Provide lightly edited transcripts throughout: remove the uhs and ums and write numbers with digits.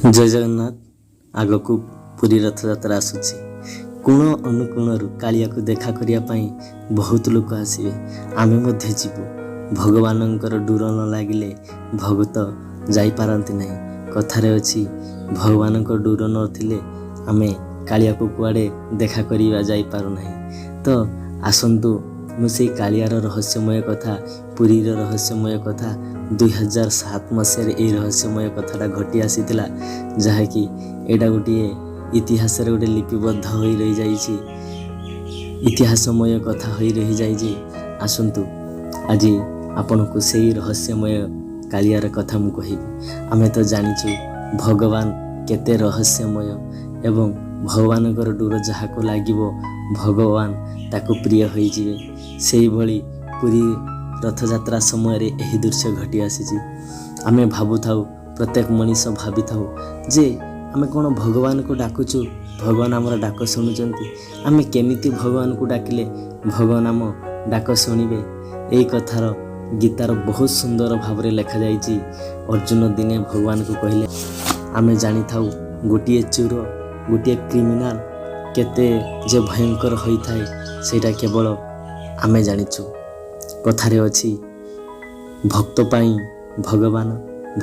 ଜୟ ଜଗନ୍ନାଥ। ଆଗକୁ ପୁରୀ ରଥଯାତ୍ରା ଆସୁଛି। କୋଣ ଅନୁକୋଣରୁ କାଳିଆକୁ ଦେଖା କରିବା ପାଇଁ ବହୁତ ଲୋକ ଆସିବେ। ଆମେ ମଧ୍ୟ ଯିବୁ। ଭଗବାନଙ୍କର ଡୋର ନ ଲାଗିଲେ ଭଗତ ଯାଇପାରନ୍ତି ନାହିଁ। କଥାରେ ଅଛି, ଭଗବାନଙ୍କ ଡୋର ନଥିଲେ ଆମେ କାଳିଆକୁ କୁଆଡ଼େ ଦେଖା କରିବା ଯାଇପାରୁନାହିଁ। ତ ଆସନ୍ତୁ, ମୁଁ ସେଇ କାଳିଆର ରହସ୍ୟମୟ କଥା, ପୁରୀର ରହସ୍ୟମୟ କଥା। 2007 ମସିହାରେ ଏଇ ରହସ୍ୟମୟ କଥାଟା ଘଟି ଆସିଥିଲା, ଯାହାକି ଏଇଟା ଗୋଟିଏ ଇତିହାସରେ ଗୋଟେ ଲିପିବଦ୍ଧ ହୋଇ ରହିଯାଇଛି, ଇତିହାସମୟ କଥା ହୋଇ ରହିଯାଇଛି। ଆସନ୍ତୁ, ଆଜି ଆପଣଙ୍କୁ ସେଇ ରହସ୍ୟମୟ କାଳିଆର କଥା ମୁଁ କହିବି। ଆମେ ତ ଜାଣିଛୁ ଭଗବାନ କେତେ ରହସ୍ୟମୟ ଏବଂ ଭଗବାନଙ୍କର ଡୋର ଯାହାକୁ ଲାଗିବ, ଭଗବାନ ତାକୁ ପ୍ରିୟ ହୋଇଯିବେ। ସେଇଭଳି ପୁରୀ ରଥଯାତ୍ରା ସମୟରେ ଏହି ଦୃଶ୍ୟ ଘଟି ଆସିଛି। ଆମେ ଭାବୁଥାଉ, ପ୍ରତ୍ୟେକ ମଣିଷ ଭାବିଥାଉ ଯେ ଆମେ କ'ଣ ଭଗବାନଙ୍କୁ ଡାକୁଛୁ, ଭଗବାନ ଆମର ଡାକ ଶୁଣୁଛନ୍ତି? ଆମେ କେମିତି ଭଗବାନଙ୍କୁ ଡାକିଲେ ଭଗବାନ ଆମ ଡାକ ଶୁଣିବେ? ଏଇ କଥାର ଗୀତାର ବହୁତ ସୁନ୍ଦର ଭାବରେ ଲେଖାଯାଇଛି। ଅର୍ଜୁନ ଦିନେ ଭଗବାନଙ୍କୁ କହିଲେ, ଆମେ ଜାଣିଥାଉ ଗୋଟିଏ ଚୋର, ଗୋଟିଏ କ୍ରିମିନାଲ କେତେ ଯେ ଭୟଙ୍କର ହୋଇଥାଏ, ସେଇଟା କେବଳ ଆମେ ଜାଣିଛୁ। କଥାରେ ଅଛି, ଭକ୍ତ ପାଇଁ ଭଗବାନ,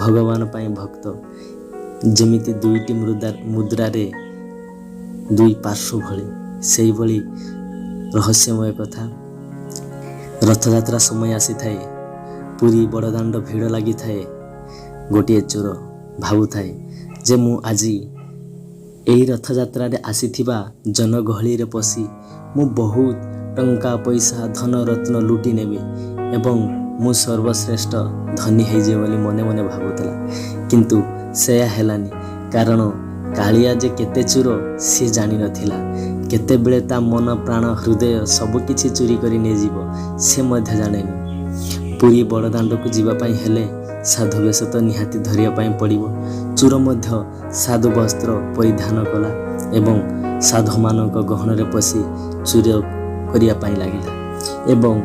ଭଗବାନ ପାଇଁ ଭକ୍ତ। ଯେମିତି ଦୁଇଟି ମୁଦ୍ରାରେ ଦୁଇ ପାର୍ଶ୍ୱ ଭଳି, ସେଇଭଳି ରହସ୍ୟମୟ କଥା। ରଥଯାତ୍ରା ସମୟ ଆସିଥାଏ। ପୁରୀ ବଡ଼ଦାଣ୍ଡ ଭିଡ଼ ଲାଗିଥାଏ। ଗୋଟିଏ ଚୋର ଭାବୁଥାଏ ଯେ ମୁଁ ଆଜି ଏହି ରଥଯାତ୍ରାରେ ଆସିଥିବା ଜନଗହଳିରେ ପଶି ମୁଁ ବହୁତ ଟଙ୍କା ପଇସା, ଧନ ରତ୍ନ ଲୁଟି ନେବି ଏବଂ ମୁଁ ସର୍ବଶ୍ରେଷ୍ଠ ଧନୀ ହେଇଯିବି ବୋଲି ମନେ ମନେ ଭାବୁଥିଲା। କିନ୍ତୁ ସେୟା ହେଲାନି, କାରଣ କାଳିଆ ଯେ କେତେ ଚୋର ସିଏ ଜାଣିନଥିଲା। କେତେବେଳେ ତା ମନ, ପ୍ରାଣ, ହୃଦୟ ସବୁକିଛି ଚୋରି କରି ନେଇଯିବ, ସେ ମଧ୍ୟ ଜାଣେନି। ପୁରୀ ବଡ଼ଦାଣ୍ଡକୁ ଯିବା ପାଇଁ ହେଲେ ସାଧୁ ବେଶ ତ ନିହାତି ଧରିବା ପାଇଁ ପଡ଼ିବ। ଚୋର ମଧ୍ୟ ସାଧୁ ବସ୍ତ୍ର ପରିଧାନ କଲା ଏବଂ ସାଧୁମାନଙ୍କ ଗହଣରେ ପଶି ଚୋର କରିବା ପାଇଁ ଲାଗିଲା ଏବଂ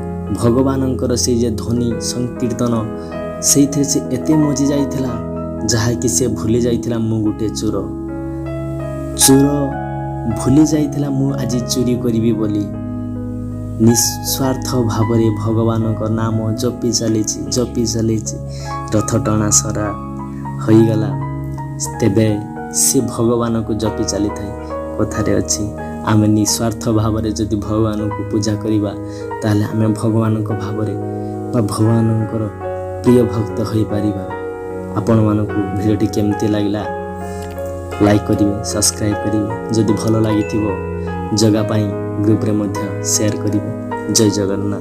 ଭଗବାନଙ୍କର ସେଇ ଯେ ଧ୍ୱନି ସଂକୀର୍ତ୍ତନ, ସେଇଥିରେ ସେ ଏତେ ମଜି ଯାଇଥିଲା, ଯାହାକି ସେ ଭୁଲି ଯାଇଥିଲା ମୁଁ ଗୋଟେ ଚୋର। ଚୋର ଭୁଲି ଯାଇଥିଲା ମୁଁ ଆଜି ଚୋରି କରିବି ବୋଲି। ନିସ୍ୱାର୍ଥ ଭାବରେ ଭଗବାନଙ୍କ ନାମ ଜପି ଚାଲିଛି, ଜପି ଚାଲିଛି। ରଥ ଟଣା ସରା ହୋଇଗଲା, ତେବେ ସେ ଭଗବାନଙ୍କୁ ଜପି ଚାଲିଥାଏ। କଥାରେ ଅଛି, ଆମେ ନିସ୍ୱାର୍ଥ ଭାବରେ ଯଦି ଭଗବାନଙ୍କୁ ପୂଜା କରିବା, ତାହେଲେ ଆମେ ଭଗବାନଙ୍କ ଭାବରେ ବା ଭଗବାନଙ୍କର ପ୍ରିୟ ଭକ୍ତ ହୋଇପାରିବା। ଆପଣମାନଙ୍କୁ ଭିଡ଼ିଓଟି କେମିତି ଲାଗିଲା? ଲାଇକ୍ କରିବେ, ସବସ୍କ୍ରାଇବ୍ କରିବେ। ଯଦି ଭଲ ଲାଗିଥିବ, ଜଗା ପାଇଁ ଗ୍ରୁପରେ ମଧ୍ୟ ସେୟାର କରିବେ। ଜୟ ଜଗନ୍ନାଥ।